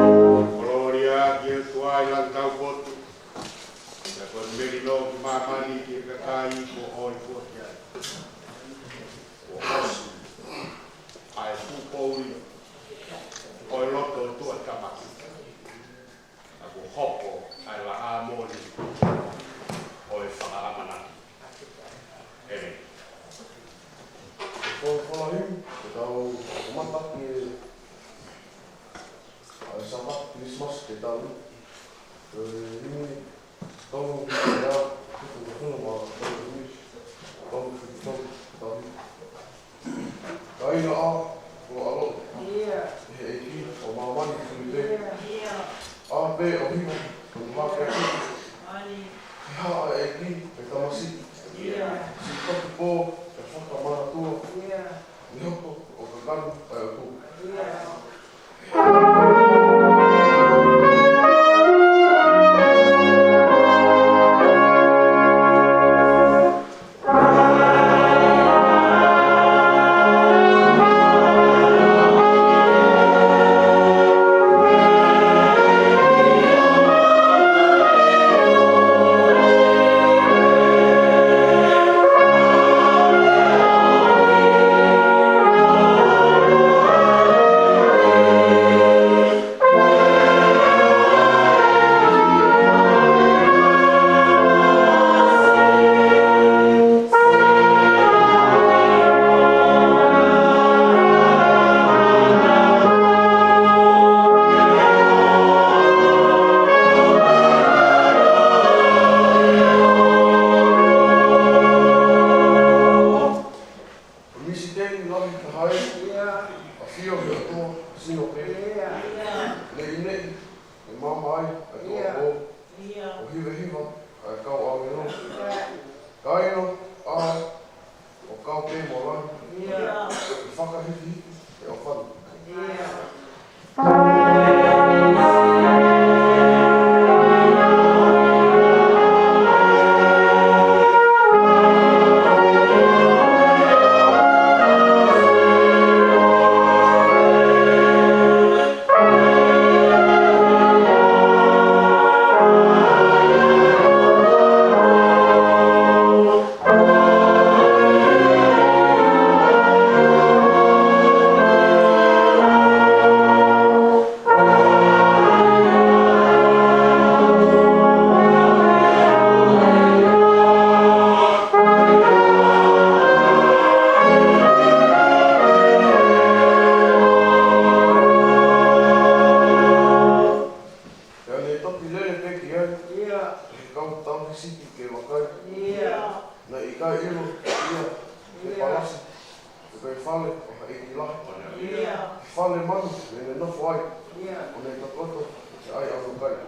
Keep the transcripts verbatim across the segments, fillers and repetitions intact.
Kolōlia ki he ʻOtua ʻi he langi taupotu. Pea ko e melino ki māmani ki he kakai kuo ʻohifo ki ai. Kuo ʻosi ʻa e fuʻu poʻuli ʻo e loto ʻo e tuʻatāmaki. Pea kuo hoko ʻa e laʻā moʻoni ʻo e fakaʻamanaki. ʻĒmeni. Ko e folofola himi, ke tau kamata ki he, ʻa e Sāpate Kilisimasi ke tau, ʻe, himi, tau, ia, tuku, tuku, ma, tau, himi, tau, tuku, tau, tau, himi. Kāinga ʻa, ʻoua ʻe ʻaloʻi. ʻI he ʻEiki ʻo māmani tui pē. ʻA pē ʻo hiva, ʻo mahaki atu. He haʻa ʻEiki, he tamasiʻi. Siʻi toki pō, ʻe fakamanatua. Ne hoko ʻo kakano ʻa e ʻOtua. Misiteli lahi taha ē, ʻafio he ʻOtua sino pē. Neʻineʻi, ʻe maama ai ʻa e tuʻuapō. ʻO hivahiva ʻa e kau ʻāngelo. Kāinga ʻa, ʻo kau pē mo langi. ʻE fakahikihiki ʻe ʻofa ni. Pea ne toki lele pē ki ai ʻa e kau tauhi sipi ke vakai. Naʻe ʻikai ʻilo ia ʻe he palasi, pe ko e fale ʻo ha ʻeiki lahi. He fale manu naʻa ne nofo ai, ʻo ne tokoto ʻi he ʻai ʻamanaki.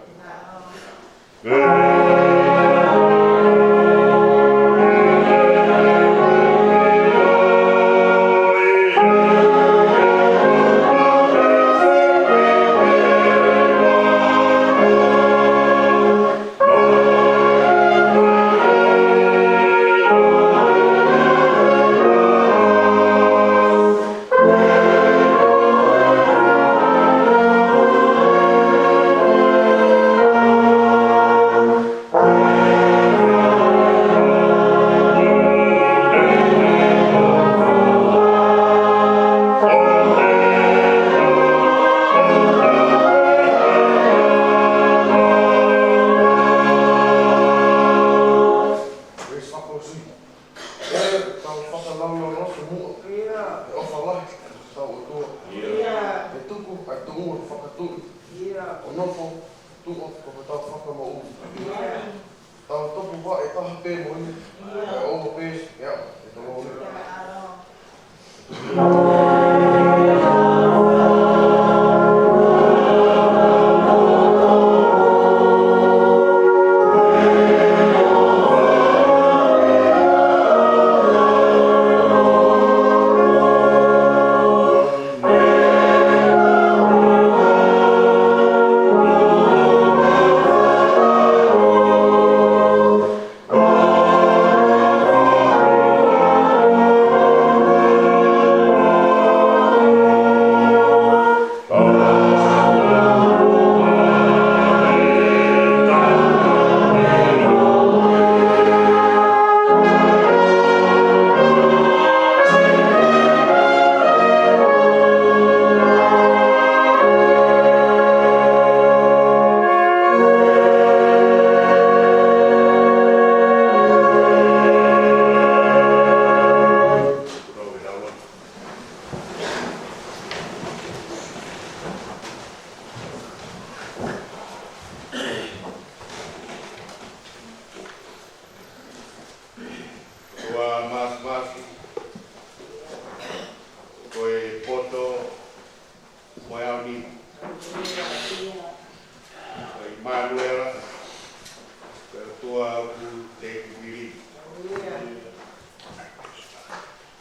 Veesi fakaʻosi. ʻE tau fakalaulauloto muʻa ʻa e ʻofa lahi ʻa hotau ʻOtua. Pea tuku ʻa e tuʻunga fakatuʻi ʻo nofo tuʻo ko hotau fakamoʻui. Tau tupu vaʻe taha pē mo ia, kae ʻoua pē ke aʻu ki he tolongi.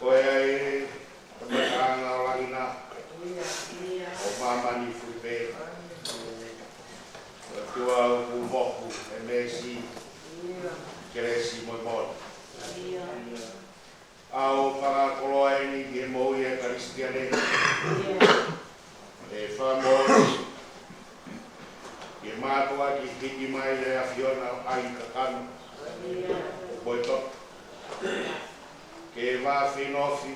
Ko ia ʻe kamataʻanga ʻo langi na, ʻo māmani fuli pē. Ko e ʻOtua ʻoku mohu, ʻe meesi, kelesi mo e moʻoni. ʻA e fakakoloa eni ki he moʻui ʻa e Kalisitiane. ʻE fakamoʻoni, ke mātuʻaki hiki mai ʻa e ʻAfiona ʻo ʻai kakano, ʻo poʻi toto. Ke vāfeinofi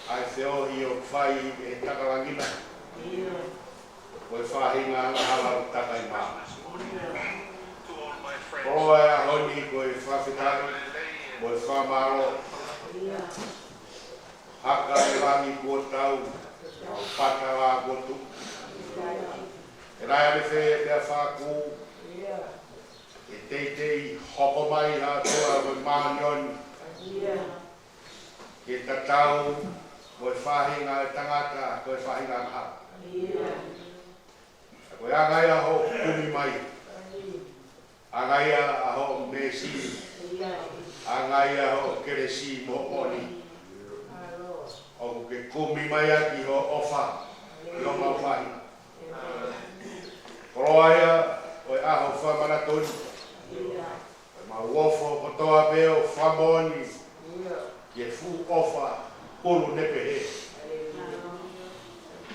ʻa e feohi ʻoku fai ʻe he taka langi na, ko e faʻahinga angahala ʻoku taka ʻi māmani. Ko e ʻaho ni ko e fakafetaʻi mo e fakamālō. Haka e langi kuo tau, ʻo pata lā kuo tuʻu. ʻE lahi ange fē pea fakakū, ʻe teitei hoko mai ha ʻOtua ko e māʻoniʻoni, ke tatau mo e faʻahinga ʻo e tangata, ko e faʻahinga angahala. Ko e anga ia hoʻo kumi mai. Anga ia hoʻo meesi. Anga ia hoʻo kelesi mo e moʻoni. ʻOku ke kumi mai ʻaki hoʻo ʻofa ki homau faʻahinga. Koloa ia ʻo e ʻaho fakamanatu ni. Ko ʻemau ofo kotoa pē ʻo fakamoʻoni ki he fuʻu ʻofa hulu ne pehē.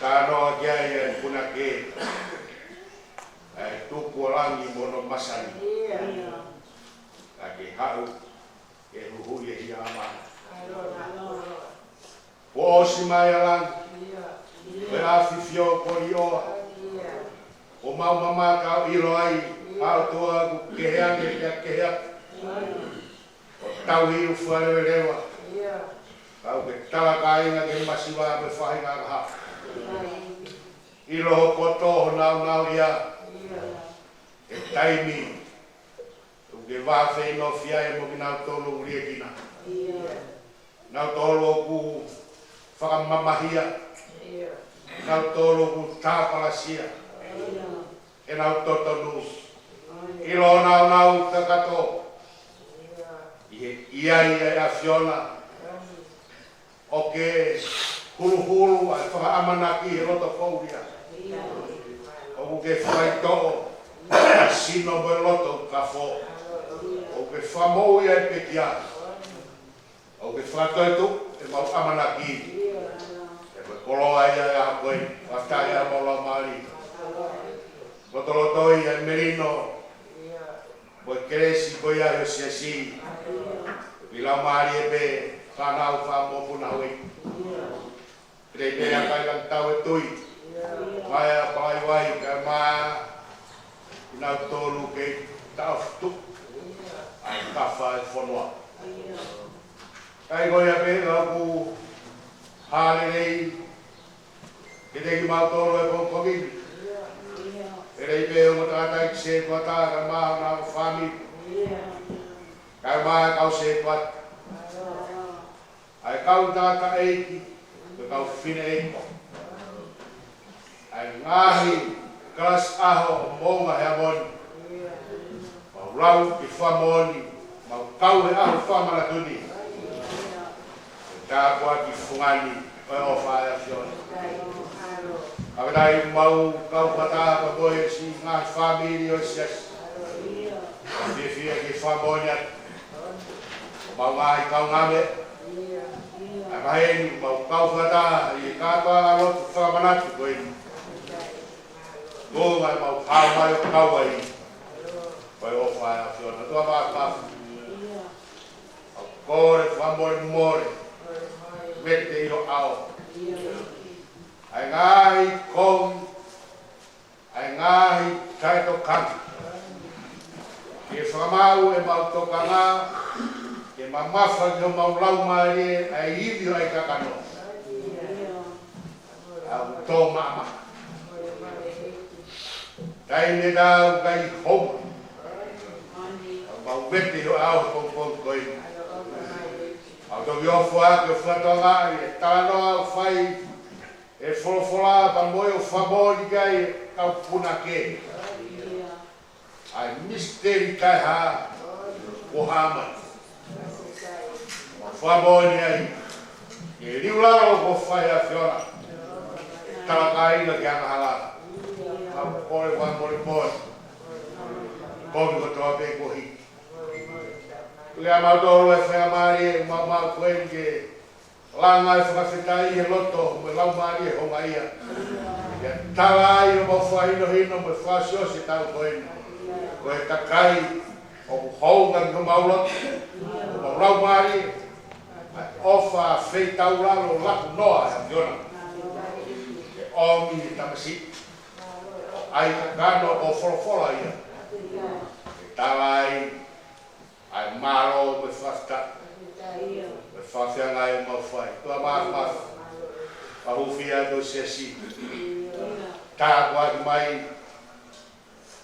Talanoa ki ai ʻa e punake, ʻa e tukualangi mo hono masani. Ka ke haʻu ke huhuʻi e hia ʻa māmani. Kuo ʻosi mai ʻa langi, ko e ʻafifio ko e liʻoa. Ko ʻemau mamata ʻo ʻilo ai, ʻa e ʻOtua ʻoku kehe ange pea kehe atu. ʻO tauhi ʻo fakaleveleva. Ka ʻoku ke tala kāinga ki he masiva mo e faʻahinga angahala. ʻIlo ho poto, ho nāunauʻia. ʻI he taimi ʻoku ke vāfeinofi ai mo kinautolu ʻoku liʻekina. Kinautolu ʻoku fakamamahia. Kinautolu ʻoku tāpalasia ʻenau totonu. ʻIlo honau nāunau kakato. ʻI he ʻi ai ʻa e ʻAfiona ʻo ke huluhulu ʻa e fakaʻamanaki he loto koʻulia. ʻOku ke fakaitoʻo ʻa e sino mo e loto kafo. ʻOku ke fakamoʻui ʻa e pekia. ʻOku ke fakatoetuʻu ʻemau ʻamanaki. ʻE ko e koloa ia ʻa e ʻaho ko eni, fakafetaʻi ʻa homau laumālie. Lotolotoi ʻa e melino mo e kelesi ko ia ʻi ho siasi. ʻI laumālie pē, fānau, fāmili, mokopuna, houʻeiki. Pea pehē ʻa e kakai ʻoku tau ʻi he tui. Mai ʻa Palaiwai, kae ʻumaʻā kinautolu kei taʻofi tuʻu ʻa e kafa ʻo e fonua. Kae ko ia pē ʻoku hā lelei kiate kimautolu he pongipongi ni. Lelei pē ongo tangataʻeiki sētuata kae ʻumaʻā honau fāmili. Kae ʻumaʻā e kau sētuata. ʻA e kau tangataʻeiki, mo e kau fineʻeiki. ʻA e ngaahi kalasi ʻaho ʻo Moʻunga Heamoni. Mau lau ki he fakamoʻoni, mau kau he ʻaho fakamanatu ni. Ko e tāpuaki fungani ʻo e ʻofa ʻa e ʻAfiona. Fakafetaʻi, mau kau fakataha pea mo e siʻi ngaahi fāmili ʻo e siasi. Fiefia ke fakamoʻoni atu ʻemau ngaahi kaungāmeʻa. ʻA e maheni mau kau fakataha ʻi he kātoanga lotu fakamanatu ko eni. Ko e ʻuhinga ʻemau hao mai ʻo kau ai, ko e ʻofa ʻa e ʻAfiona. ʻOtua māfimafi, ʻoku ou kole fakamolemole, vete ʻi ho ʻao ʻa e ngaahi kovi, ʻa e ngaahi taʻetokanga. Ke fakamaau ʻemau tokanga, ke mamafa ki homau laumālie ʻa e ivi ʻo e kakano. ʻA e tō maʻamaʻa. Taimi ʻe taha ʻoku ʻikai homa. ʻOku mau vete ʻi ho ʻao he pongipongi ko eni. ʻOku ou toki ofo atu ʻo fakatokangaʻi e talanoa ʻoku fai ʻe he folofola pea mo e fakamoʻoni ki ai ʻa e kau punake. ʻA e misiteli taʻehā kuo hā mai. Fakamoʻoni ai, ʻE liu lalo kuo fai ʻe he ʻAfiona. ʻE talakaina ki he angahala. Mau kole fakamolemole. Kovi kotoa pē kuo hiki. Lea mautolu e faingamālie ʻoku mau maʻu ko eni ke langa e fakafetaʻi he loto mo e laumālie houngaʻia. ʻIo, tala ai ʻoku mau fakahinohino mo fakaʻosiʻosi e taʻu ko eni. Ko e kakai ʻoku hounga ki homau loto, homau laumālie, ʻa e ʻofa feitaulalo laku noa ʻa e ʻAfiona. ʻE ʻomi e tamasiʻi ʻo ʻai kakano ʻo folofola ia. ʻE tala ai ʻa e mālō mo e fakafetaʻi, mo e fakafeangai ʻoku mau fai. ʻOtua Māfimafi, fakahūfia atu e siasi. Tāpuaki mai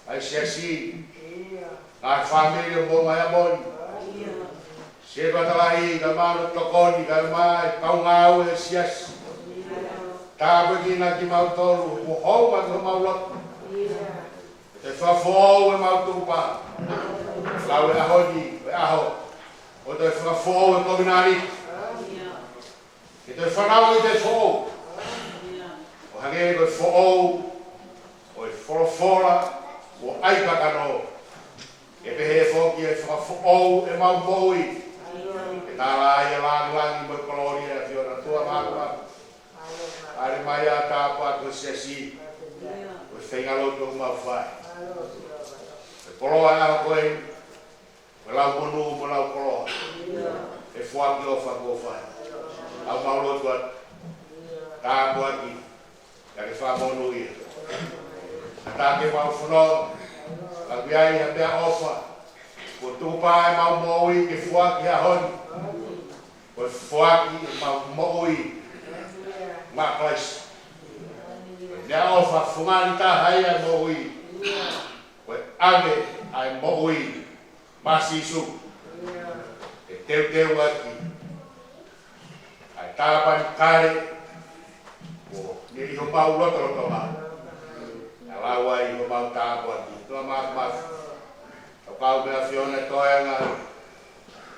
ʻa e siasi, ngaahi fāmili ʻoku mou maʻu ai e moʻoni. Siasi Fakatalahi, kae ʻumaʻā e tokoni, kae ʻumaʻā e kau ngāue ʻa e siasi. Tāpuekina kimautolu, kuo hounga ki homau loto. ʻE toe fakafoʻou ʻemau tukupā. Lau e ʻaho ni, ko e ʻaho ʻo e toe fakafoʻou e kovinānite. Ke toe fanauʻi e foʻou. ʻO hangē ko e foʻou ʻo e folofola ʻoku ʻai kakano. Ke pehē foki e fakafoʻou ʻemau moʻui. Ke tala ai e lāngilangi mo e kolōlia ʻa e ʻAfiona. ʻOtua Māfimafi, ʻalu mai ā, tāpuakiʻi e siasi. Ko e feinga lotu ʻoku mau fai. Ko e koloa ʻa e ʻaho ko eni, ko e lau monū mo e lau koloa. ʻE foaki ʻofa kuo fai. ʻOku mau lotu atu, tāpuakiʻi, kae fakamonūʻia. Ka tā ke mau fononga, ka ʻoku ʻi ai ha meʻaʻofa kuo tukupā ʻemau moʻui ke foaki he ʻaho ni, ko e foaki ʻemau moʻui maʻa Kalaisi. Ko e meʻaʻofa fungani taha ia ʻo e moʻui, ko e ʻave ʻa e moʻui maʻa Sīsū. ʻE teuteuʻaki ʻa e tāpanekale ʻoku ne ʻi homau lotolotonga. Kae lau ai homau tāpuaki. ʻOtua Māfimafi, ʻoku mau kau mo e ʻAfiona ʻi he toenga,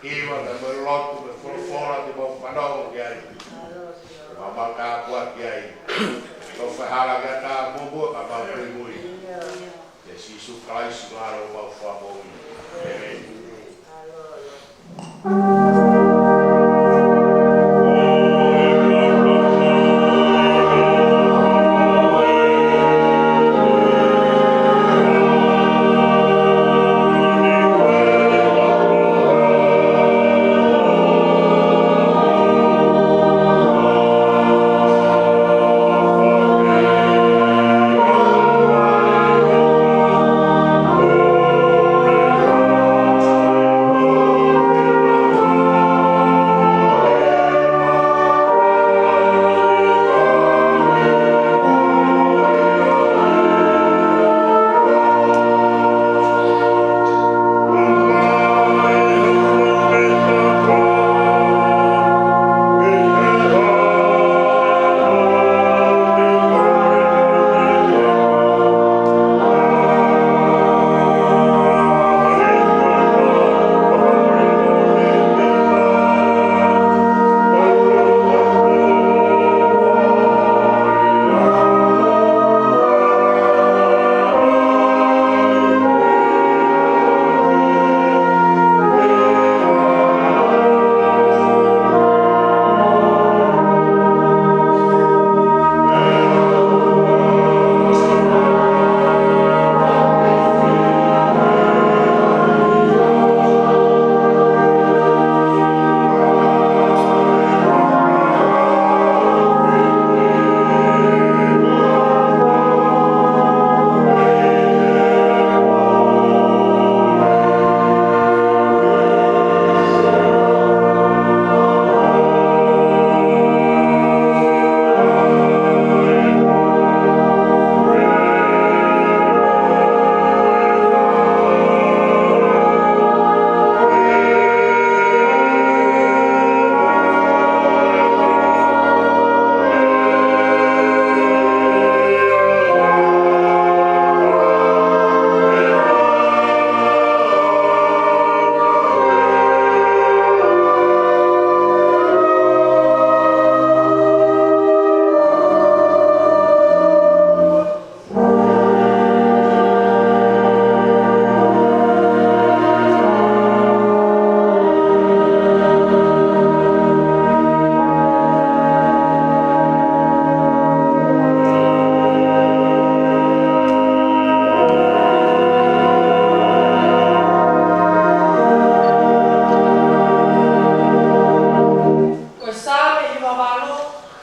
hiva, kae ʻumaʻā e lotu mo e folofola te mau fanongo ki ai. Te mau maʻu tāpuaki ai. Tau fai hala ki he ʻatā muʻomuʻa kae mau muimui. ʻIa Sīsū Kalaisi ko homau Fakamoʻui. ʻĒmeni.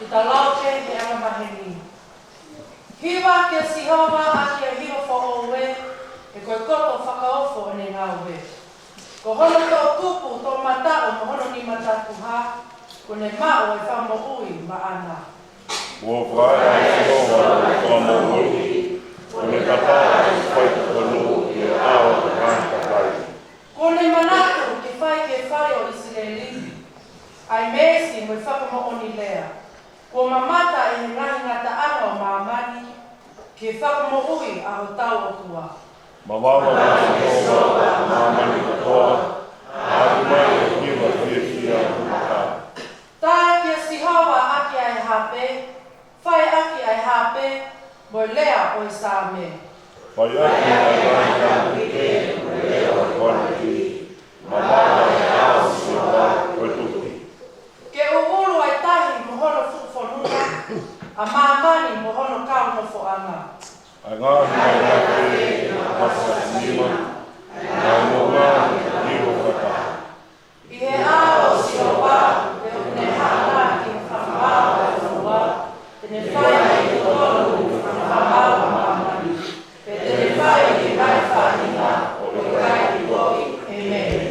Kita lau pē he angamaheni. Hiva kia Sihova ʻaki ʻa e hiva foʻou ē, he ko e koto fakaofo ʻene ngāue. Ko hono toʻukupu toʻomataʻu mo hono nima takuha, kuo ne maʻu ʻa e fakamoʻui maʻana. Kuo fakaʻaʻe ʻe Sihova ʻa e fakamoʻui, kuo ne tapa ʻa e faitotonu ʻi he ʻao ʻo e ngaahi kakai. Kuo ne manatu ke fai ki he fale ʻo ʻIsileli ʻa e meesi mo e fakamoʻoni lea. Kuo mamata ʻi he ngaahi ngataʻanga ʻo māmani ki he fakamoʻui ʻa hotau ʻOtua. Mavava kia Sihova ʻa māmani kotoa, ʻaki mai ʻa e hiva fiefia mo e mata. Tā kia Sihova ʻaki ʻa e hape, fai ʻaki ʻa e hape mo e lea ʻo e Saame. Fai ʻaki ʻa e ngaahi tangikē mo e lea ʻo e kuaniki, mavava ʻi he ʻao ʻo Sihova ko e tuki. Ke ʻuʻulu ʻa e tahi mo hono fuʻu fonua, ʻa māmani mo hono kau nofoʻanga. ʻA e ngaahi maʻi ʻa e ʻi he ʻapasi ʻa e nima, ʻa e ngaahi moʻunga ʻi he niu fakataha. ʻI he ʻao ʻo Sihova, te ne hanga ki he fakamaau ʻo e fonua, te ne fai ʻa e totonu ki he fakamaau ʻo māmani, pea te ne fai ki he ngaahi faʻahinga ʻo e kakai kovi. ʻĒmeni.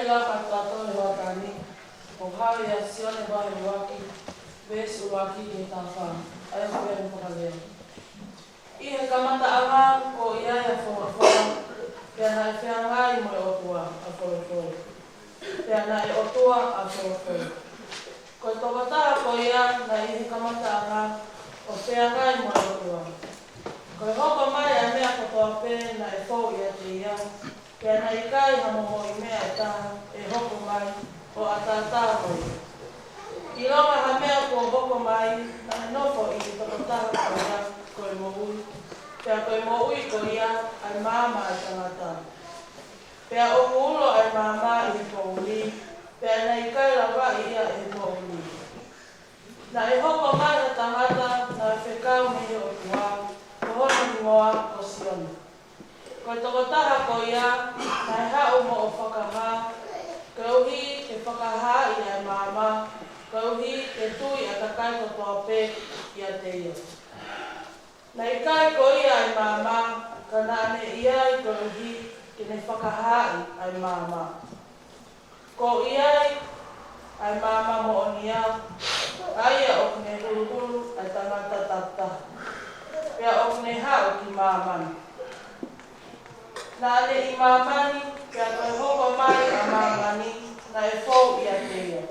Ka tau ʻi he hoʻatā ni, ʻo hā ʻia Sione vahe ʻuluaki, veesi ʻuluaki ki he taha fā, ʻa ia ko e fakalea. ʻI he kamataʻanga kuo ʻi ai ʻa Folofola, pea naʻe feangai mo e ʻOtua ʻa Folofola. Pea naʻe ʻOtua ʻa Folofola. Ko e tokotaha ko ia naʻe ʻi he kamataʻanga ʻo feangai mo e ʻOtua. Ko e hoko mai ʻa e meʻa kotoa pē naʻe fou ʻiate ia, pea naʻe ʻikai ha momoʻi meʻa ʻe taha ʻe hoko mai ʻo ʻataʻatā mo ia. ʻIlonga ha meʻa kuo hoko mai, naʻe nofo ʻi he tokotaha ko ia ko e moʻui, pea ko e moʻui ko ia ʻa e maama ʻa e tangata. Pea ʻoku ulo ʻa e maama ʻi he poʻuli, pea naʻe ʻikai lavaʻi ia ʻe he poʻuli. Naʻe hoko mai ha tangata naʻe fekau mei he ʻOtua, ko hono hingoa ko Sione. Ko e tokotaha ko ia naʻe haʻu moʻo fakahā, koeʻuhi ke fakahaaʻi ʻa e maama, koeʻuhi ke tui ʻa e kakai kotoa pē ʻiate ia. Naʻe ʻikai ko ia ʻa e maama, ka naʻa ne ʻi ai koeʻuhi ke ne fakahaaʻi ʻa e maama. Kuo ʻi ai ʻa e maama moʻonia, ʻa ia ʻoku ne huluhulu ʻa e tangata takitaha, pea ʻoku ne haʻu ki māmani. Naʻa ne ʻi māmani, pea ko e hoko mai ʻa māmani naʻe fou ʻiate ia.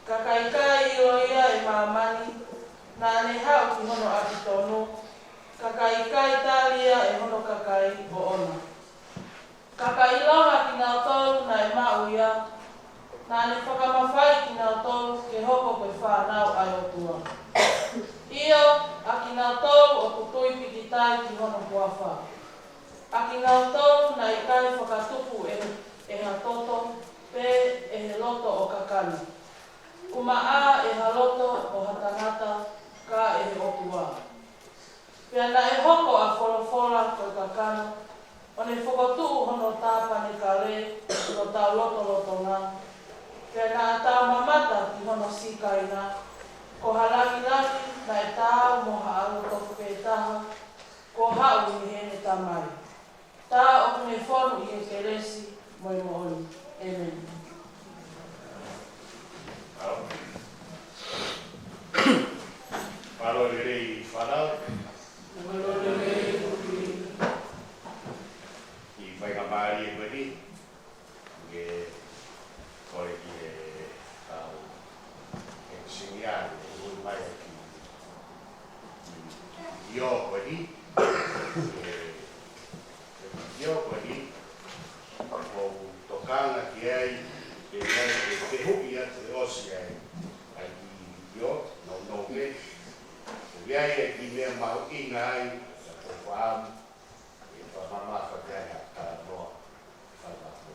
Ka ʻikai ʻilo ia ʻe māmani, naʻa ne haʻu ki hono ʻapi tonu, ka ʻikai tali ia ʻe hono kakai ʻoʻona. Ka ʻilonga kinautolu naʻe maʻu ia, naʻa ne fakamafaiʻi kinautolu ke hoko ko e fānau ʻa e ʻOtua. ʻIo, ʻa kinautolu ʻoku tui pīkitai ki hono huafa. ʻA kinautolu naʻe ʻikai fakatupu ʻe, ʻe ha toto, pe ʻe he loto ʻo kakano. ʻUmaʻā ʻe ha loto ʻo ha tangata, ka ʻe he ʻOtua. Pea naʻe hoko ʻa Folofola ko e kakano, ʻo ne fokotuʻu hono tāpanekale ʻi hotau lotolotonga. Pea naʻa tau mamata ki hono Sikaina, ko ha langilangi naʻe taau mo ha ʻAlo tofu pē taha, kuo haʻu mei heʻene Tamai. Tā ʻoku ne fonu ʻi he kelesi mo e moʻoni. ʻĒmeni. Mālō e lelei fānau. ʻI he faingamālie ko eni, ke kole ki he kau ʻenisiniā ke ui mai ki, ki, ki ʻio ko eni. ʻIo ko eni, ʻoku ou tokanga ki ai, ke ʻi ai ke fehuʻi atu ʻe ʻosi ai, ʻa e kiʻi ʻio, nounou pē. ʻOku ʻi ai e kiʻi meʻa mahuʻinga ai, sa ko faamu, ʻe fakamamafa ki ai ha talanoa, fakamamafa.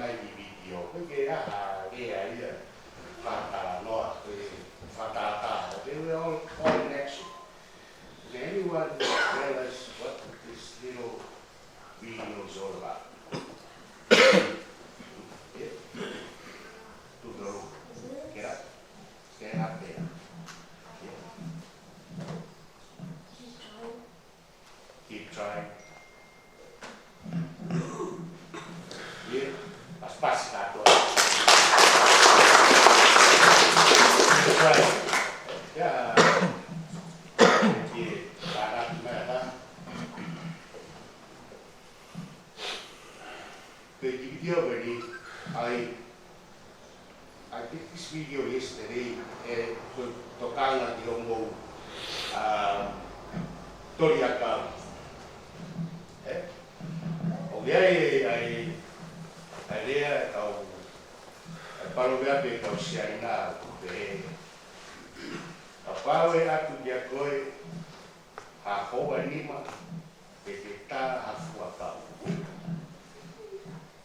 ʻai e vitiō, ko e ke aha, ke ai ia, fakatalanoa, ko e fakatātā, they were all, all in action. Can anyone tell us what this little video is all about? Yeah? Two girls. Get up. Stand up there. Yeah. Keep trying. Yeah. Pasipasi kātoa. Keep trying. Yeah. Yeah. Tānaki mai ʻa. Ko e kiʻi video ko eni, I, I did this video yesterday, ʻe, to-, tokanga ki hoʻomou, um, toli ʻakau. ʻE? ʻOku ʻi ai, ʻa e, ʻa e lea ʻa e kau, ʻa e paloveape ʻa e kau Siaina, ʻoku pehē: Kapau ʻe ʻatu kiate koe ha houa nima, ke ke tā ha fuakava.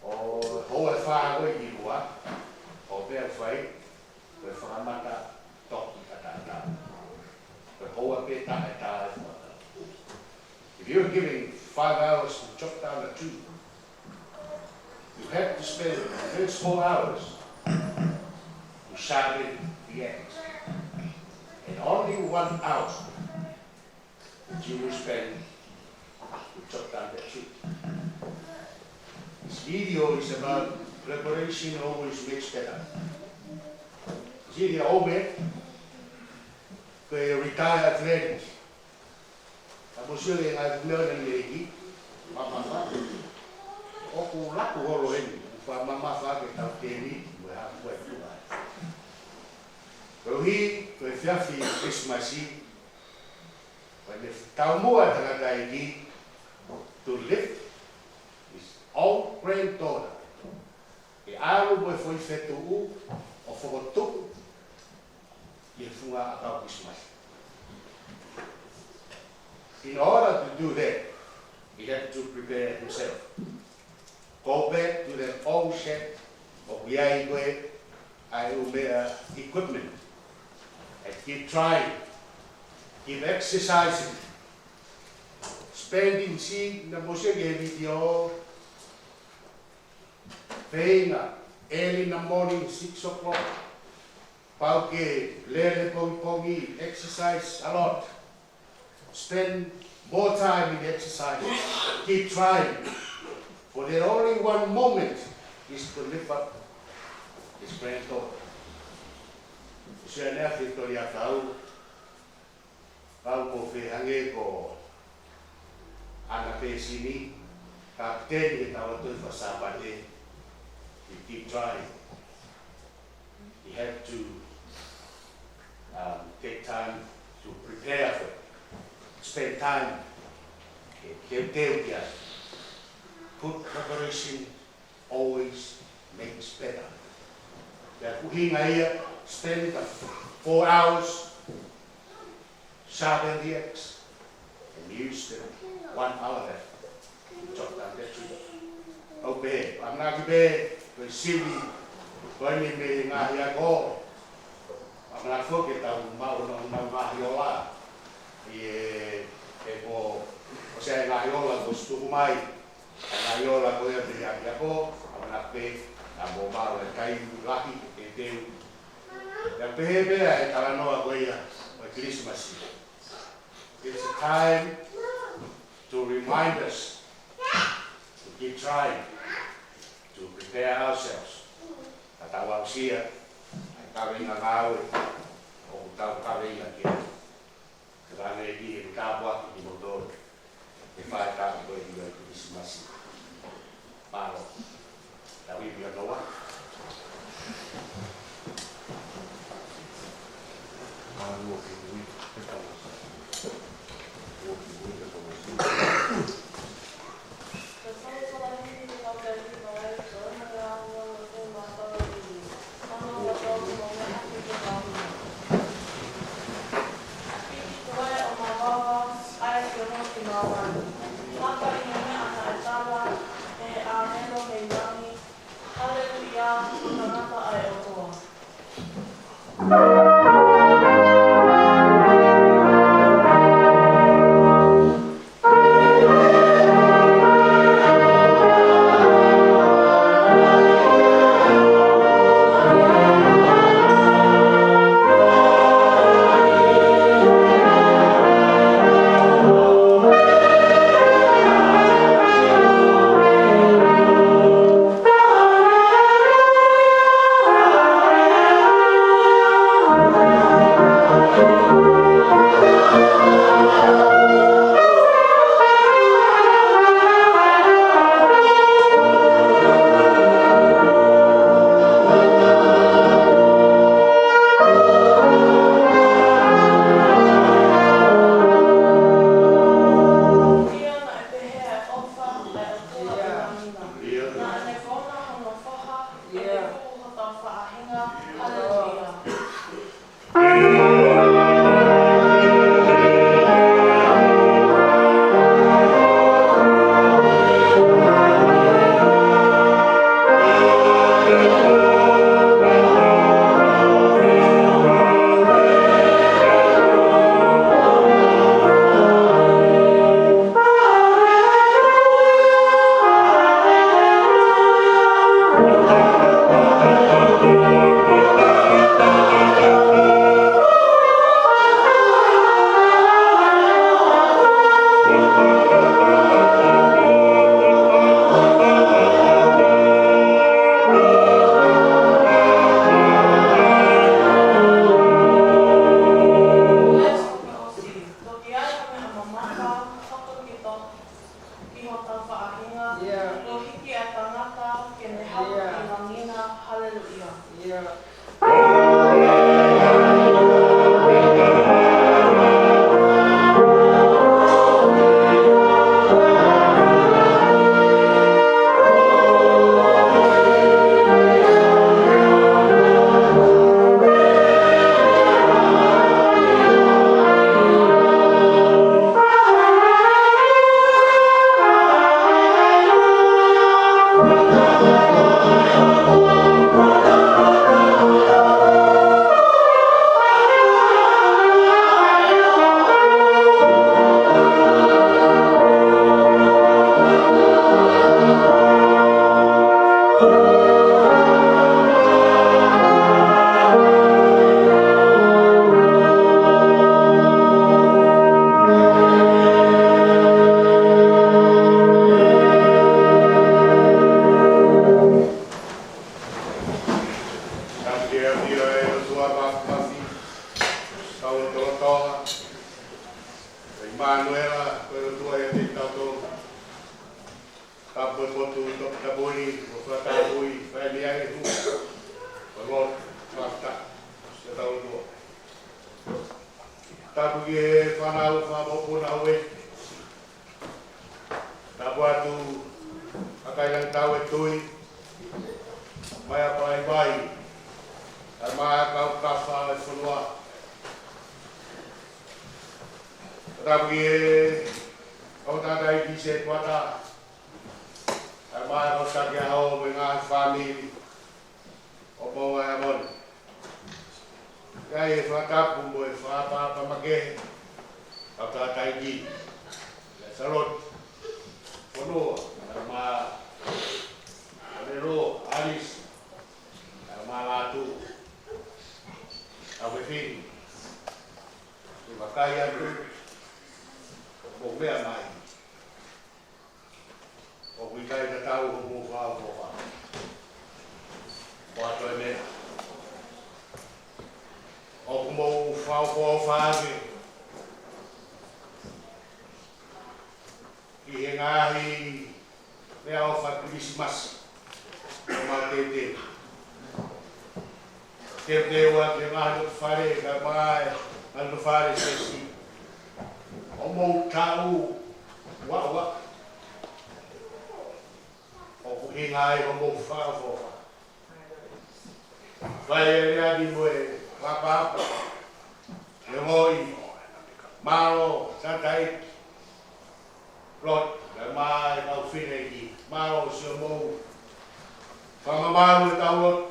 ʻO e houa ʻe fā ko ē ʻi muʻa, ʻoku pehē ʻe he fai, ko e fakamata toki ʻataʻatā. Ko e houa pē ʻe taha ʻe tā e fuakava. If you're given five hours to chop down a tree, you have to spend the first four hours to sharpen the axe. And only one hour that you will spend to chop down the tree. This video is about preparation always makes better. Sini ʻo me, ko e retire athletic. Ka mou sio ki he ngaahi meʻa ʻo e ʻeiki, mamafa. ʻOku laku holo eni, ʻoku fakamamafa ke tau tēniti, mo e hā fua e tuʻa. Koeʻuhi, ko e efiafi Kilisimasi, ko e taumuʻa ʻa e tangataʻeiki, to lift his own granddaughter. ʻE ʻalu mo e foʻi fetuʻu ʻo fokotuʻu ʻi he funga ʻakau Kilisimasi. In order to do that, he had to prepare himself. Go back to that old shed ʻoku ʻi ai ko ē ʻa e ʻū meʻa, equipment. And keep trying. Keep exercising. Spending, see, naʻa mou sio ki he video, feinga, early in the morning, six o'clock. Pau ke lele pongipongi, exercise a lot. Spend more time in exercise. Keep trying. For the only one moment is to lift up his granddaughter. Sio ange ʻa e toli ʻakau. Kau ko fē hangē ko ʻAna Pēsini, kapiteni ʻi he Tauʻatāina Faka-Sāpate, he keep trying. He had to, um, take time to prepare for it. Spend time. Ke, ke teuteu ki ai. Put preparation always makes better. Pea ko e ʻuhinga ia, spend the four hours, sharpen the axe, and use the one hour left to chop down that tree. ʻOku pehē, ʻamanaki pē, ko e sivi, ko eni mei he ngaahi ako, ʻamanaki foki ke tau maʻu honau ngaahi ola, ʻi he, he ko, ʻosi ʻa e ngaahi ola kuo ʻosi tuku mai, ʻa e ngaahi ola ko ia mei he ʻapiako, ʻamanaki pē, naʻa mou maʻu e taimi lahi ke teu. Pea pehē pē ʻa e talanoa ko ia ʻo e Kilisimasi. It's a time to remind us to keep trying to prepare ourselves. Ka tau aʻusia ʻa e kaveinga ngāue ʻoku tau kaveinga ki ai. Ka ʻoku ou tui ʻe tāpuaki kimoutolu ʻa e faʻahitaʻu ko eni ʻo e Kilisimasi. Mālō. Tau ivi ʻa Noa. Ko e tangata ʻa e ʻOtua. Ia naʻe pehē ʻa e ʻofa ʻa e ʻOtua ʻi langi na. Naʻa ne kona hono foha, ʻo ne hū hotau faʻahinga. Haleluia. Toki ai ha meʻa mamafa, hoko ki to-, ki hotau faʻahinga, ʻio, ʻo hiki ʻa e tangata ke ne haʻu, ʻio, ki langi na. Haleluia. ʻIo. Tapu ki he ʻafio ʻa e ʻOtua Mafimafi, Tauʻatāina, ʻa ʻImanuela, ko e ʻOtua ʻiate kitautolu. Tapu e potu toputapu ni, ʻo fakatapui, fai mei ai e hū. Ko e lotu, fakatapu, ʻa e ʻOtua. Tapu ki he fānau fakamokopuna ʻo e. Tapu atu ʻa e kakai Langi Tau e Tui, mai ʻa Palaivai, ʻa e maʻa kau kafa e fonua. Tapu ki he kau tangataʻeiki Setuata, ʻa e maʻa kau taki ʻaho mo e ngaahi fāmili ʻo Moʻunga Heamoni. ʻIkai e fakatapu mo e fakaʻapaʻapa makehe, kau tangataʻeiki, ʻa Salote, fonua, ʻa e maʻa, ʻa Lelo, Alisi, ʻa e maʻa Lātū, ʻa Fefini, ʻi he vakai atu, ʻo meʻa mai. ʻOku ʻikai tatau hoʻomou fakaʻofoʻofa. ʻOatu e meʻa. ʻOku mou fakaʻofoʻofa ange ki he ngaahi meʻaʻofa Kilisimasi ʻo mateuteu. Teuteu ʻa e ngaahi loto fale, kae ʻumaʻā e ngaahi loto fale siasi. ʻOku mou taʻu uaua. ʻOku ʻuhinga ai hoʻomou fakaʻofoʻofa. Fai e lea ni mo e fakaʻapaʻapa. Ke ngoi. Mālō, tangataʻeiki. Lot, kae ʻumaʻā e kau fineʻeiki, mālō siʻomou Fakamamalu ʻetau lotu.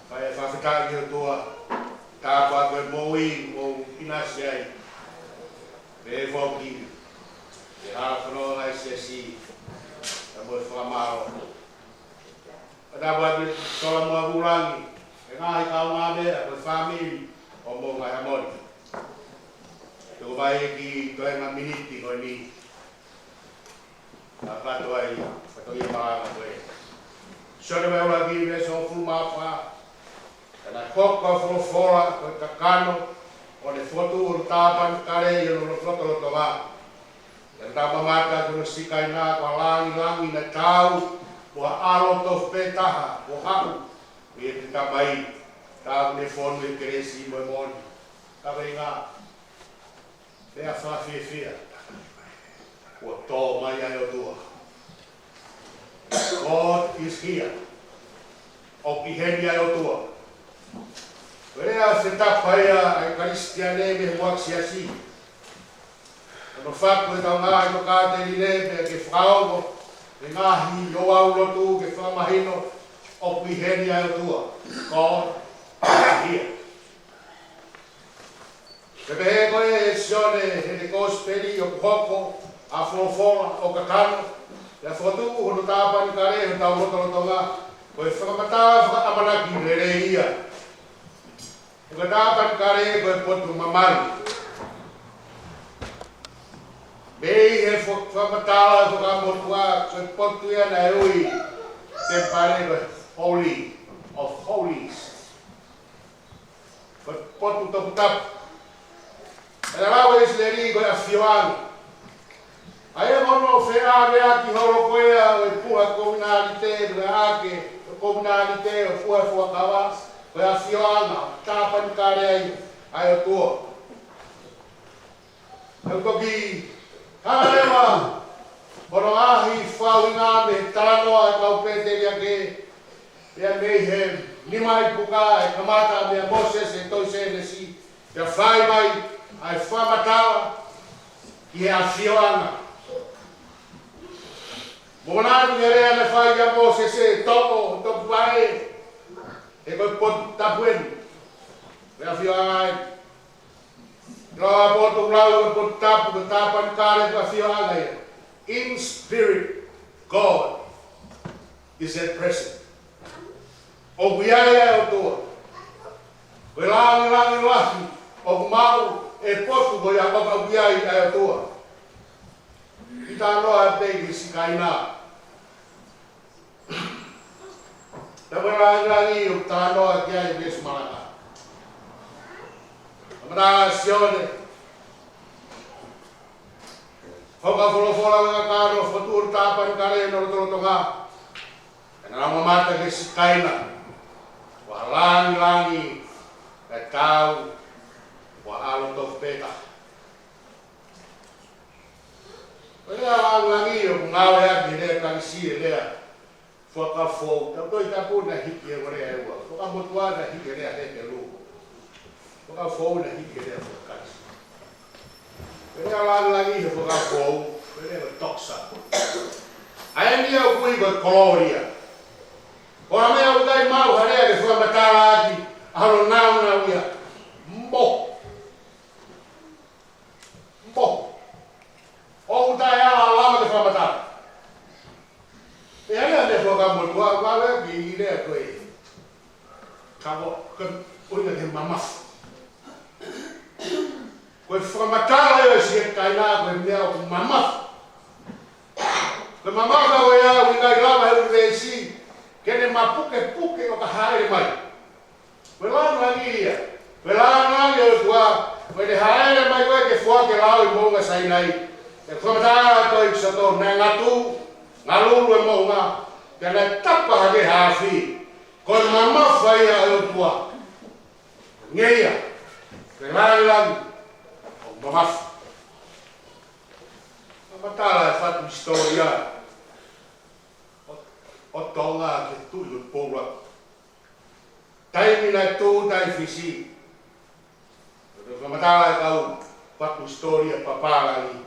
Kae fakafetaʻi ki he ʻOtua. Tāpuaki ʻa e moʻui ʻoku mou ʻinasi ai. Pea foki ki he hala fononga ʻa e siasi. Pea mo e fakamālō. Pea tāpuaki ʻa e Sola mo e Vūlangi. ʻE ngaahi kaungāmeʻa, ko e fāmili ʻo Moʻunga Heamoni. Tuku mai ki he toenga miniti ko eni. Ka kātoa ia, kātoa ia malanga ko ē. Sione vahe ʻuluaki veesi hongofulu mā fā. Ka naʻe hoko ʻa e folofola ko e kakano, ʻo ne fokotuʻu hono tāpanekale ʻi hono lotolotonga. Pea naʻa tau mamata ki hono sikaina, ko e lāngilangi naʻe taau, mo e ʻAlo tofu pē taha, ʻo haʻu mei he Tamai, taau ne fonu ʻi he kelesi mo e moʻoni. Kaveinga, meʻa fakafiefia, kuo tō mai ʻa e ʻOtua. God is here. ʻOku ʻi heni ʻa e ʻOtua. Ko e lea fetapa ia ʻa e Kalisitiane mei he muʻaki siasi. Ko hono faku ʻetau ngaahi tokāteline pea ke fakaongo e ngaahi ouau lotu ke fakamahino ʻoku ʻi heni ʻa e ʻOtua. God is here. Pea pehē ko ē ʻe Sione heʻene kosipeli ʻoku hoko ʻa e folofola ʻo kakano, pea fokotuʻu hono tāpanekale ʻi hotau lotolotonga, ko e fakamatala fakaʻamanaki lelei ia. Ko e tāpanekale ko e potu mamalu. Mei he fo-, fakamatala fakamotuʻa, ko e potu ia naʻe ui temipale ko e Holy of Holies. Ko e potu toputapu. ʻE lau ʻe ʻIsileli ko e ʻafioʻanga. ʻA ia ko hono feʻaveʻaki holo ko ia ʻo e puha kovinānite, ko e ake ʻo e kovinānite ʻo e puha fuakava, ko e ʻafioʻanga, tāpanekale ai ʻa e ʻOtua. ʻE toki hanga leva hono ngaahi fauinga mei he talanoa ʻa e kau pēteliake, pea mei he nima ʻi puka ʻe kamata meia Mōsese ʻi he tohi Sēnesi, pea fai mai ʻa e fakamatala ki he ʻafioʻanga. Mo na atu ia lea naʻe fai kia Mōsese, toʻo, topuvaʻe, he ko e potu tapu eni, ko e ʻafioʻanga eni. Lau ʻa e potu, lau ʻa e potu tapu, ko e tāpanekale ko e ʻafioʻanga ia. In spirit, God is at present. ʻOku ʻi ai ʻa e ʻOtua. Ko e lāngilangi lahi ʻoku maʻu ʻe he potu ko ia ʻoku ʻi ai ʻa e ʻOtua. Kiʻi talanoa pē ki he sikaina. Pea ko e lāngilangi ʻoku talanoa ki ai ʻa e veesi malanga. Kamata ʻa Sione. Hoko ʻa e folofola ko e kakano, fokotuʻu hono tāpanekale ʻi hono lotolotonga. Pea naʻa nau mamata ki he sikaina. Ko e lāngilangi naʻe taau, ko e ʻAlo tofu pē taha. Ko e lea lāngilangi ʻoku ngāueʻaki he lea Kalisi ʻi he lea Fuakava Foʻou. Tau Tohi Tapu naʻe hiki he lea ʻe ua. Fuakava Motuʻa naʻe hiki he lea Hepelū. Fuakava Foʻou naʻe hiki he lea Kalisi. Ko e lea lāngilangi he Fuakava Foʻou, ko e lea ko e doxa. ʻA ia ʻoku ui ko e kolōlia. Ko e meʻa ʻoku ʻikai maʻu ha lea ke fakamatalaʻaki ʻa hono nāunau ia. Mo. Mo. ʻOku taʻeʻaonga ke fakamatala. Pea lea mei he Fuakava Motuʻa, ʻoku lea ki he lea ko e kavo, ko e ʻuhinga ki he mamafa. Ko e fakamatala ia ʻo e sikaina ko e meʻa ʻoku mamafa. Ko e mamafa ko ia ʻoku ʻikai lava he ʻunivēsi ke ne mapukepuke ʻo ka hāʻele mai. Ko e lāngilangi ia. Ko e lāngilangi ʻo e ʻOtua, ko ʻene hāʻele mai ko ē ke foaki e lao ʻi Moʻunga Sainai. ʻE fakamatala ʻa e tohi ʻEkisoto, naʻe ngatu, ngalulu e moʻunga, pea naʻe tapa hake ha afi. Ko e mamafa ia ʻo e ʻOtua. Ngeia, ko e lāngilangi ʻoku mamafa. Fakamatala e fatu hisitōlia ʻo, ʻo Tonga ki he Tuʻi ko Tupou Laku. Taimi naʻe tūʻuta ai Fisi. Ko e fakamatala e kau fatu hisitōlia papālangi,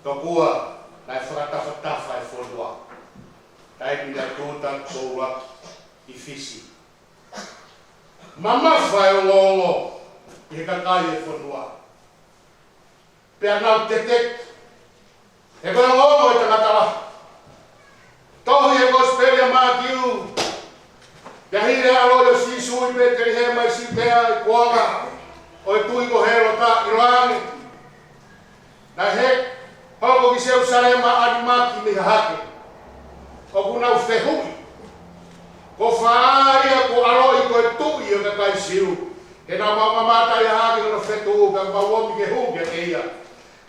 tokua naʻe fakatafatafa e fonua. Taimi naʻe tuʻuta ʻa Paula ʻi Fisi. Mamafa e ongoongo ʻi he kakai e fonua. Pea nau teteki he ko e ongoongo e tangata lahi. Tohi e Kosipeli ʻa Mātiu. Pea hili e ʻaloʻi ʻo Sīsū ʻi Pētelihema ʻi Siutea ʻi he kuonga ʻo e tuʻi ko Hēlota, ʻiloange naʻe hoko ki Selūsalema ʻa ʻAlimaki mei Hahake, ʻoku nau fehuʻi, ko fē ia kuo ʻaloʻi ko e tuʻi ʻo e kakai Siu? He naʻa mau mamata ʻi Hahake ʻi hono fetuʻu, pea mau omi ke hū kiate ia.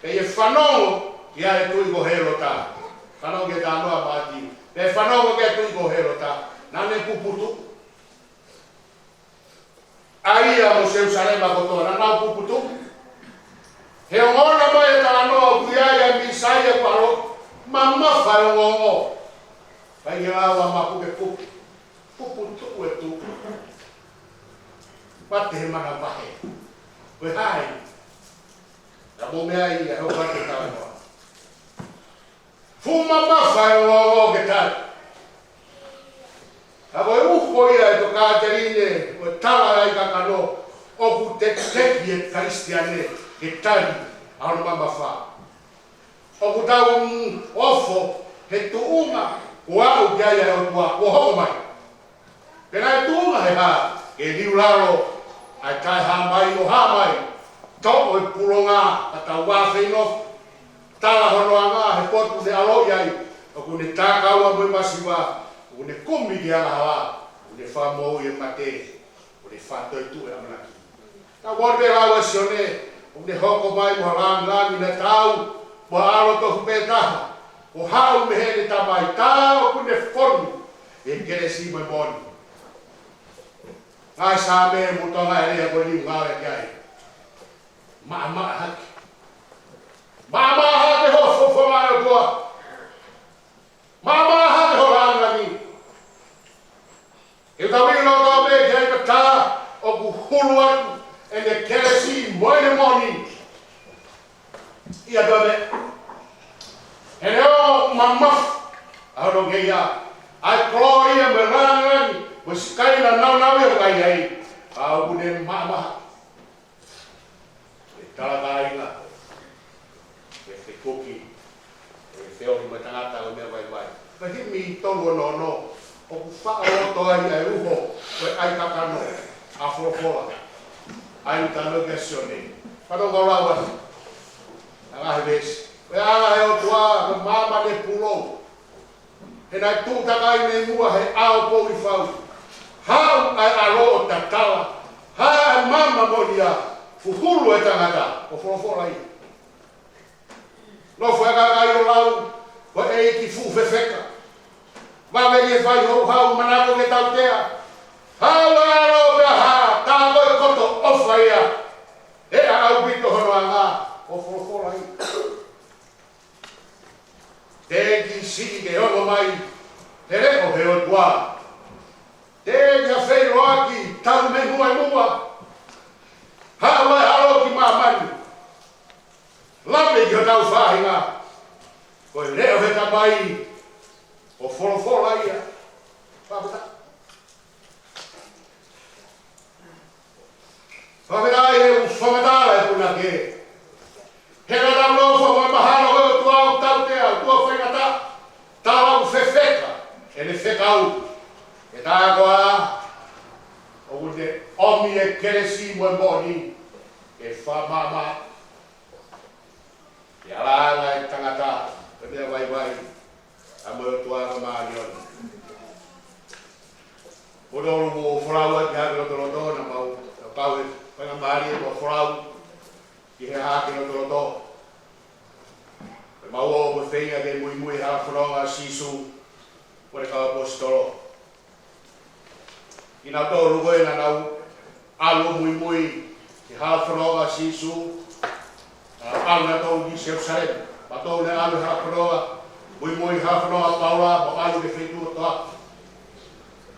Pea ʻi he fanongo ki ai e tuʻi ko Hēlota. Fanongo ki he talanoa ʻa Mātiu. Pea fanongo ki ai e tuʻi ko Hēlota, naʻa ne puputuʻu. ʻA ia mo Selūsalema kotoa naʻa nau puputuʻu. He ongona mai e talanoa ʻoku ʻi ai ʻa e Mīsaia kuo ʻaloʻi, mamafa e ongoongo. Pea ʻi he lau ʻa Maʻake, puke puke, puputuʻu e tuʻi. Mate he manavahē. Ko e hā eni? Ka mo meʻa ia, he ʻoku ʻikai ke talanoa. Fuʻu mamafa e ongoongo ke tali. Ka ko e uho ia ʻo e tokāteline ʻo e tala ʻa e ʻaikakano, ʻoku teteteki e Kalisitiane ke tali ʻa hono mamafa. ʻOku tau ofo he tuʻunga kuo aʻu ki ai ʻa e ʻOtua, kuo hoko mai. Pea naʻe tuʻunga he hā? Ke liu lalo ʻa e taʻehāmai ʻo hā mai, toʻo e pulonga ʻa e tau afeinofo. Tala hono anga he potu ne ʻaloʻi ai, ʻoku ne takaua mo e masiva, ʻoku ne kumi ki he angahala, ʻoku ne fakamoʻui e mate, ʻoku ne fakatoetuʻu e ʻamanaki. Naʻe ʻomi pē lau ʻa Sione, ʻoku ne hoko mai mo ha langilangi naʻe taau, mo ha ʻAlo tofu pē taha, ʻo haʻu mei heʻene Tamai, tā ʻoku ne fonu ʻi he kelesi mo e moʻoni. Ngaahi Saame mo e tōʻonga ʻa e lea ko eni ʻoku ngāue ki ai. Maʻamaʻa hake. Maʻamaʻa hake hoʻo folofola ʻe ʻOtua. Maʻamaʻa hake hoʻo langilangi. He ʻoku tau ʻilo kotoa pē ki ai ka tā ʻoku hulu atu ʻene kelesi mo ʻene moʻoni. ʻIa tō me. He neongo ʻoku mamafa ʻa hono ngeia, ʻa e kolōlia mo e langilangi mo e Sikaina nāunauʻia ʻoku ʻi ai, ka ʻoku ne maʻamaʻa. ʻE tala kāinga, ʻe fekuki, ʻe feohi mo e tangata ʻo e meʻa vaivai. Ko e himi tolu ono ono, ʻoku faʻo loto ai ʻa e uho ʻo e ʻaikakano ʻa e folofola. ʻA ia ʻoku talanoa ki ai ʻa Sione. Fanongo lau atu ʻa e ngaahi veesi. Ko e ʻAlo ʻo e ʻOtua, ko e maama ne pulou. He naʻe tuʻu takai mei muʻa he ʻao poʻuli fau. Haʻu ʻa e ʻAlo ʻo tatala. Hā ʻa e maama moʻoni ia, fuhulu e tangata, ʻo folofola ia. Nofo e kakai ʻo lau, ko e ʻEiki fuʻu fefeka. Vave ke fai houhau, manako ke tautea. Haʻu ʻa e ʻAlo pea hā, tā ko e koto ʻofa ia. ʻE ʻaupito hono anga, ʻo folofola ia. Teʻeki siʻi ke ongo mai he leʻo he ʻOtua. Teʻeki ha feʻiloaki talu mei muʻa ʻi muʻa. Haʻu ʻa e ʻAlo ki māmani. Lave ki hotau faʻahinga. Ko e leʻo he Tamai, ʻo folofola ia. Fakafetaʻi. Fakafetaʻi he ʻoku fakamatala e punake. He naʻa tau nofo mo e mahalo ko e ʻOtua ʻoku tautea, ʻOtua faingataʻa, tala ʻoku fefeka ʻene fekau. He tā ko ā, ʻoku ne ʻomi e kelesi mo e moʻoni, ke fakamaʻamaʻa ʻi he ʻalanga e tangata, ko e meʻa vaivai, ʻa mo e ʻOtua ko e māʻoniʻoni. Ko e tolu ʻoku folau ʻaki ha lotoloto, naʻa mau, naʻa pau e, ko e ngaahi mālie mo folau ki he hā ke lotoloto. Ko e mau ō mo feinga ke muimui hala fononga ʻa Sīsū mo ʻene kau ʻaposetolo. Kinautolu ko ē naʻa nau ʻalu muimui ki he hala fononga ʻa Sīsū, naʻa nau ʻalu nautolu ki Selūsalema. Mautolu naʻe ʻalu he hala fononga, muimui hala fononga ʻa Paula, mo ʻalu ki he feituʻu ʻo Toaku.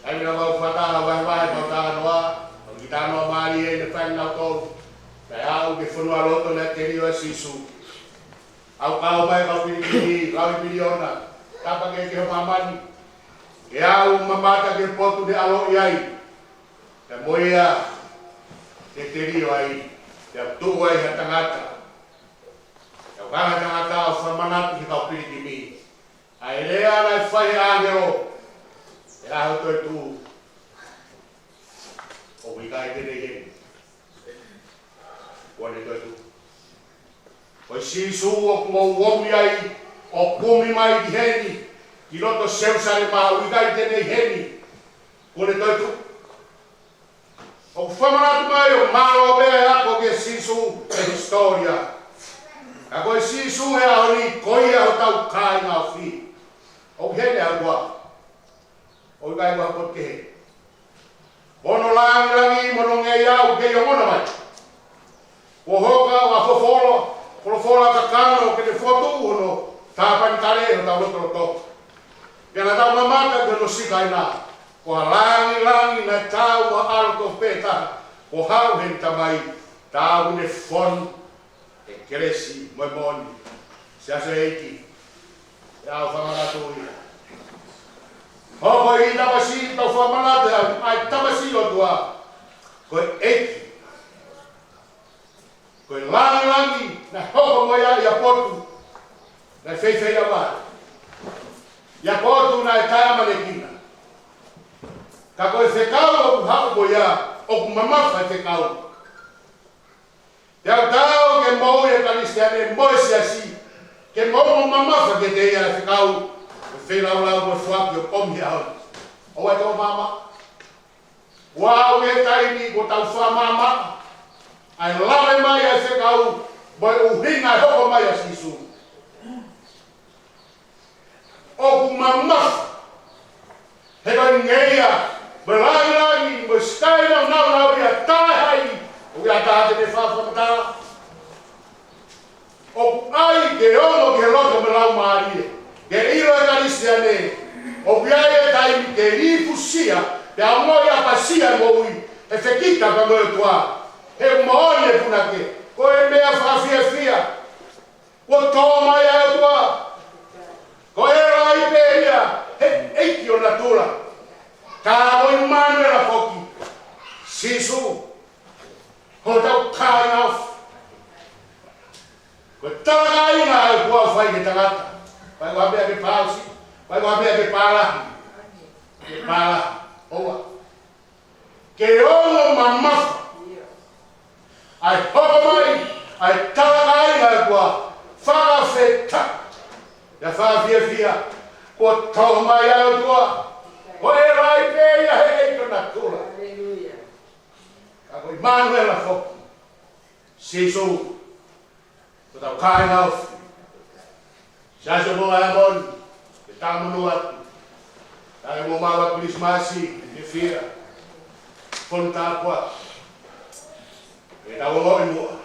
Taimi naʻa mau fakataha vahevahe ʻemau talanoa, ʻoku kiʻi talanoa mālie naʻe fai ʻe nautolu, naʻe aʻu ki he fonualoto naʻe telio ai ʻa Sīsū. ʻAu kau mai kau pilikimi, laui piliona, tapa kehekehe ʻo māmani. Ke u mamata ki he potu ne ʻaloʻi ai, pea mo ia ne telio ai, pea u tuʻu ai ha tangata, pea u hanga ʻe he tangata ʻo fakamanatu ki he kau pilikimi ʻa e lea naʻe fai ʻe he ʻāngelo, ʻi he ʻaho toetuʻu, ʻoku ʻikai te ne ʻi heni. Kuo ne toetuʻu. Ko e Sīsū ʻoku mou omi ai ʻo kumi mai ki heni, ki loto Selusalema, ʻoku ʻikai te ne ʻi heni. Kuo ne toetuʻu. ʻOku fakamanatu mai ʻo mālō pē ʻa e ako ki he Sīsū ʻi he hisitōlia. Ka ko e Sīsū he ʻaho ni, ko ia hotau kāinga ofi. ʻOku ʻi heni ʻa e ʻOtua. ʻOku ʻikai ha potu kehe. Ko hono lāngilangi mo hono ngeia ʻoku kei ongona mai. Kuo hoko ʻa e folofola, folofola kakano ke ne fokotuʻu hono tāpanekale ʻi hotau lotolotonga. Pea naʻa tau mamata ki hono sika ʻi he, ko e lāngilangi naʻe taau ʻa e ʻAlo tofu pē taha kuo haʻu mei he Tamai, taau ne fonu ʻe he kelesi mo e moʻoni. Siasi ʻEiki, ʻe au fakamanatu ia. Hoko e tamasiʻi, tau fakamanatu ʻa e tamasiʻi ʻOtua. Ko e ʻEiki. Ko e lāngilangi naʻe hoko mo ia ʻi ha potu naʻe feifeiʻa vale. ʻI ha potu naʻe taʻeʻamanekina. Ka ko e fekau ʻoku haʻu mo ia, ʻoku mamafa e fekau. Te tau taau ke moʻui e Kalisitiane mo e siasi, ke moʻui mo mamafa kiate ia e fekau, e feilaulau mo e foaki ʻoku ʻomi he ʻaho ni. ʻOua te tau maʻamaʻa. Kuo aʻu e taimi kuo tau fakamaʻamaʻa ʻa e lave mai ʻa e fekau, mo e ʻuhinga e hoko mai ʻa Sīsū. ʻOku mamafa he ko e ngeia, mo e lāngilangi, mo e sikaina naunau ia taʻe hai, ʻoku ʻikai te ne fakamatala. ʻOku ʻai ke ongo ki he loto mo e laumālie, ke ʻilo e Kalisitiane, ʻoku ʻi ai e taimi ke lifusia, pea ongoʻi ʻapasia e moʻui, he fekita pea mo e ʻOtua, he moʻoni e punake, ko e meʻa fakafiefia. Kuo tō mai ʻa e ʻOtua. Ko e ʻElai pē ia, he ʻEiki ʻo natula. Ka ko ʻImanuela foki. Sīsū. Hotau kāinga ofi. Ko e talakāinga ʻa e ʻOtua ʻoku fai ki he tangata. Fai ʻo hapea ke pāusi. Fai ʻo hapea ke pālahi. Ke pālahi. ʻOua. Ke ongo mamafa ʻa e hoko mai ʻa e talakāinga ʻo e ʻOtua, fakafetaʻi, ʻa e fakafiefia, kuo tō mai ʻa e ʻOtua, ko e ʻElai pē ia he ʻEiki ʻo natula. Haleluia. Ka ko ʻImanuela foki, Sīsū, ko hotau kāinga ofi. Siasi ʻo Moʻunga Heamoni, ke tau monū atu. Tau mo maua Kilisimasi, ke fia. Fonu tāpuaki. Ke tau ongoʻi muʻa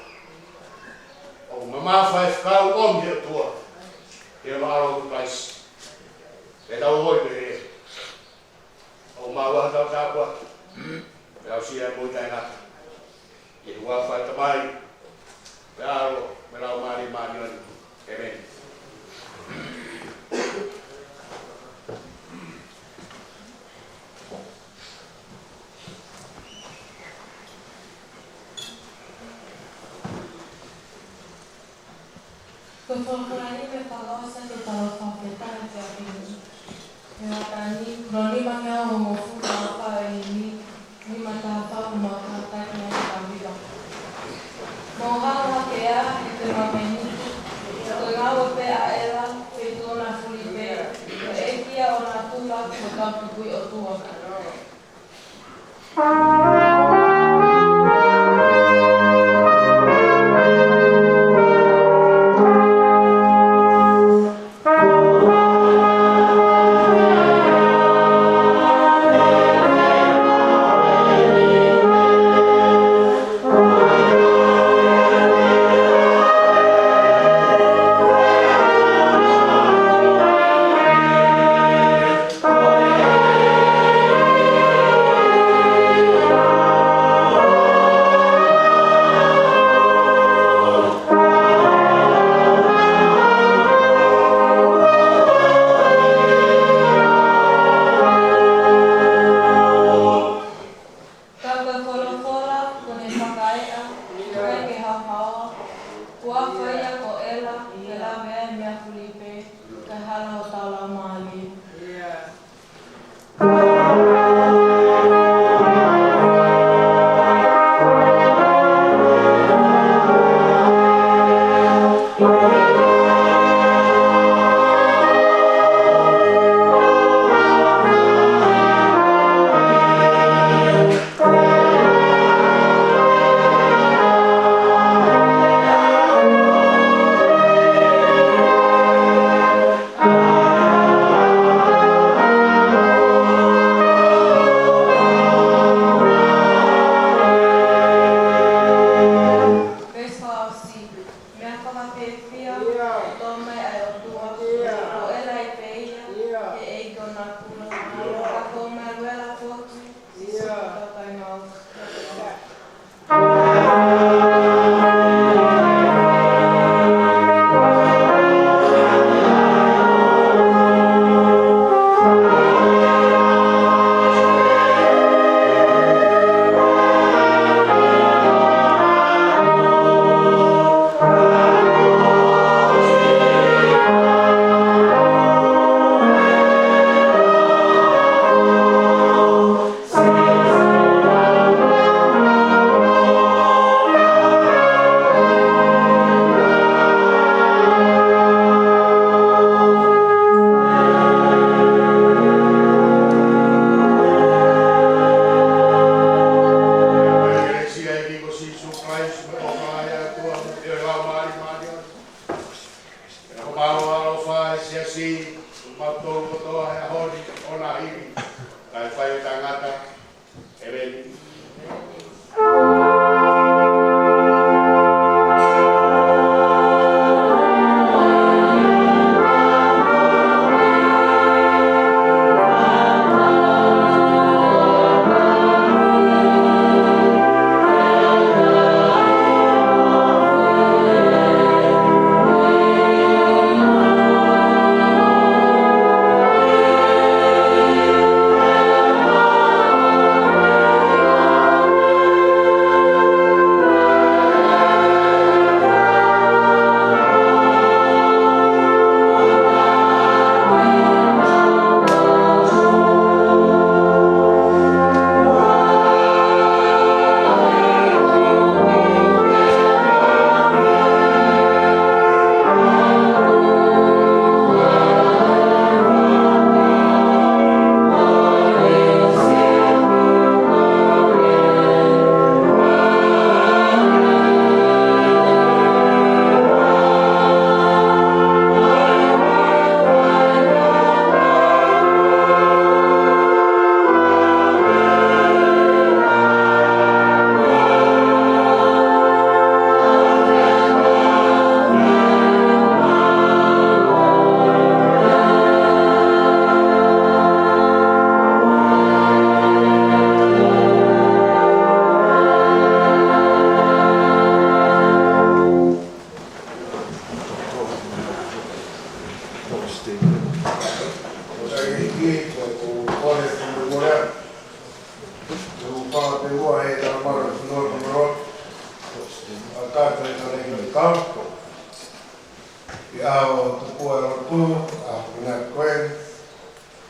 ʻoku mamafa e fekau ʻomi he ʻOtua. Ke maʻu ʻa Kalaisi. Ke tau ongoʻi pehē. ʻOku maua hotau tāpuaki. Pea aʻusia e moʻui taʻengata. ʻI he huafa ʻo e Tamai, mo e ʻAlo, mo e Laumālie Māʻoniʻoni. ʻĒmeni. Ko e folofola ni me fakaʻosi ʻetau fakafetaʻi ki he ʻEiki. He ʻaho ni, ko e nima ngeau hongofulu mā fā ʻeni, nima taha fā mo e kātaki ʻa e kavila. Mou haʻu hake ā, ʻi he taimi ni, ko e ngāue pē ʻa ʻEla, feituʻu na fuli pē, ko e ʻEiki ia ʻo natula, ko e tautukui ʻOtua. Veesi fakaʻosi. Meʻa fakafiefia, ʻoku tō mai ʻa e ʻOtua, ʻoku ʻelai pē ia, ʻe ʻEiki ʻo Nakula, ʻa e Fakamoʻui ʻo e Lāfoti, Sīsū ko e Tauhi maʻu. Ko e kelesi ʻa e ʻEiki ko Sīsū Kalaisi, mo e ʻofa ʻa e ʻOtua, mo e feohi ʻa e Laumālie Māʻoniʻoni, ʻe ʻofa ʻa e ʻaloʻofa ʻa e Siasi, mo kimoutolu kotoa he ʻaho ni, ʻo na hili, kae fai ʻo taʻengata. ʻĒmeni. ʻI he ʻaho tuku ʻa e lotu, ʻa e fakamālō ko ē,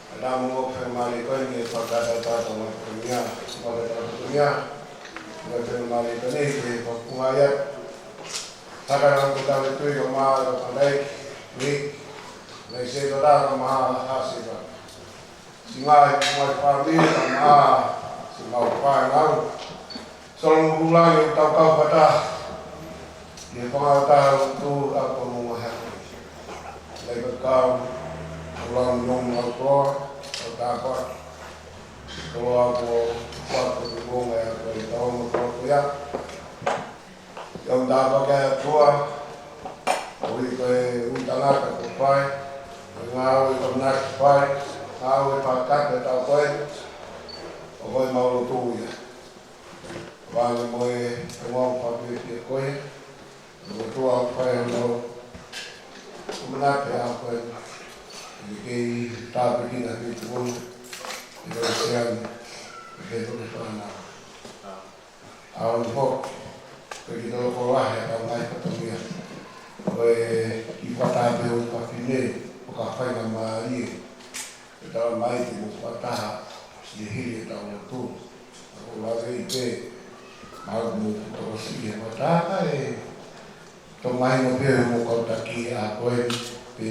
ʻa e tama mo e fakamālō ko eni, ʻe fakataha atu mo e fakamālō, mo e fakamālō ko eni, ʻe fakataha atu mo e fakamālō ko eni, ke fakapuna ia. Haka na ko tau tui ko mā, ko Pandai, ni, na i se to da ko mā, ha se ba. Siʻi ngaahi, ngaahi fāmili, ka mā, siʻi mau fānau. Solomon Kulangi ʻoku tau kau fakataha. ʻI he fanga ʻo taha ʻoku tau ʻapo mo ngaahi ako. Lai ka kau, ʻo lau nō mo au koa, ʻo tāpaki. Koloa ko, kuato ko ngaahi ako ʻi tau mo koa ko ia. ʻI au tāpaki ʻa e ʻOtua, ʻo ui ko e ui tangata ko fai, ko e ngāue ko naki fai, ngāue fakakata tau ko ē, ʻo ko e mau lotu ia. Vale mo e, ko mau fakapiki ko ē, ʻo tua fai ʻo nau, ko manate a ko ē, ʻi he kei tāpiki na ki tuʻu, ʻi he oseani, ʻi he toke fana. ʻA ʻoku hoki, ko e kiʻi tolokolahi ʻa e tau ngaahi fatongia. Ko e kiʻi fakatāpē ʻo e fafine, ʻo ka faingamālie. Ko e tau mai te mo fakataha, ʻi he hili ʻetau lotu. ʻOku ou lave ʻi pē, mau mo tokosiʻi he mataka e, tō mai mo pē mo kau taki a koe, pe